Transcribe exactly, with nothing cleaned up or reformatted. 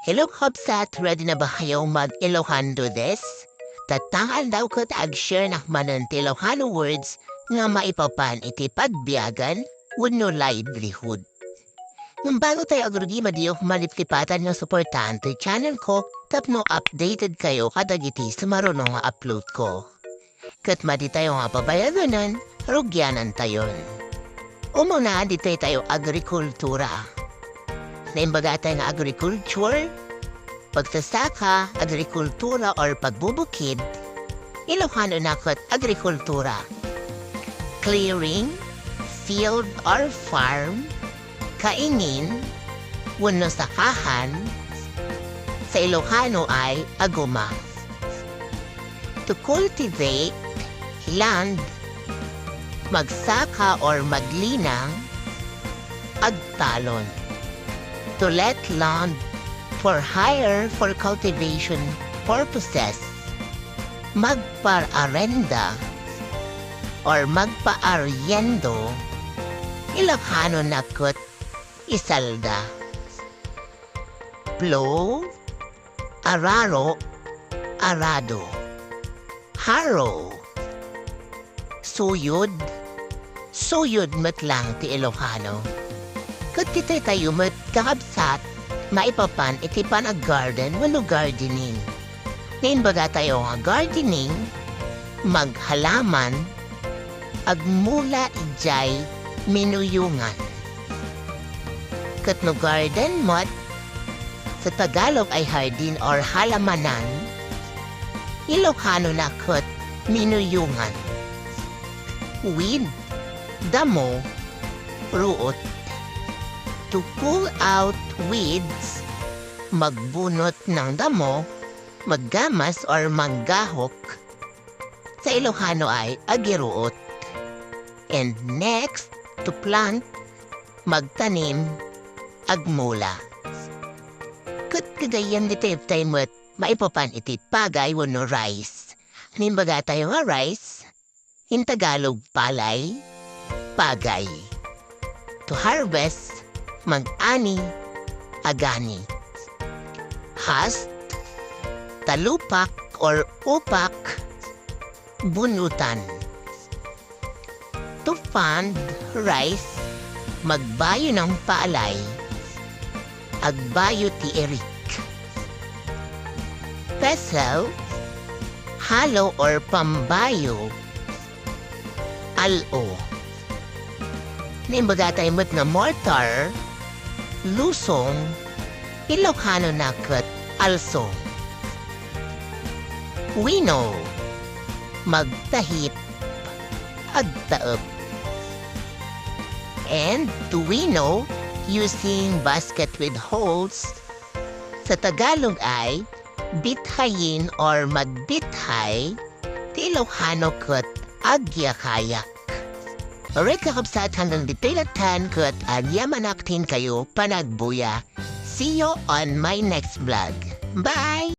Hello, kabsat! Ready na ba kayo mag-Ilocano this? Tatta nga aldaw ket ag-share nak manen ti Ilocano words nga maipapan iti pagbiagan wenno livelihood. Ngem bago tayo agrugi, madiyo ko maliplipatan nga suportahan toy channel ko tapno updated kayo kadagiti sumaruno nga upload ko. Ket madi tayo nga pabayaganan, rugianantayon. Umuna, ditoy tayo agrikultura. Naimbagatayo nga agriculture, pagsasaka, agrikultura, or pagbubukid, Ilokanona ket agrikultura. Clearing, field, or farm, kaingin, wenno sakahan, sa Ilokano ay aguma. To cultivate land, magsaka or maglinang, agtalon. To let land for hire for cultivation purposes, magpararenda or magpaariendo, Ilokanona ket isalda. Plow, araro, arado. Harrow. Suyod, suyod met lang ti Ilokano. Ket ditoy tayo met, kakabsat, maipapan iti panag-garden wenno gardening. Naimbagatayo nga gardening, maghalaman, agmula idiay minuyongan. Ket no garden met, sa Tagalog ay hardin or halamanan, Ilokanona ket minuyongan. Weed, damo, ruot. To pull out weeds, magbunot ng damo, maggamas or manggahok. Sa Ilokano ay agiruot. And next, to plant, magtanim, agmula. Ket gagayyem ditoy met, maipapan iti pagay wenno rice. Naimbagatayo nga rice, in Tagalog, palay, pagay. To harvest, mag-ani, agani. Husk, talupak or upak, bunutan. To pond rice, magbayo ng palay, agbayo ti irik. Pestle, halo or pambayo, al-o. Naimbagatayo met nga mortar, lusong, Ilokanona ket alsong. Winnow, magtahip, agtaep. And to winnow using basket with holes, sa Tagalog ay bithayin or magbithay, ti Ilokano ket agyakayak. Alright, kakabsat, hanggang ditoy lattan ket agyamanak ti inkayo panagbuya. See you on my next vlog. Bye!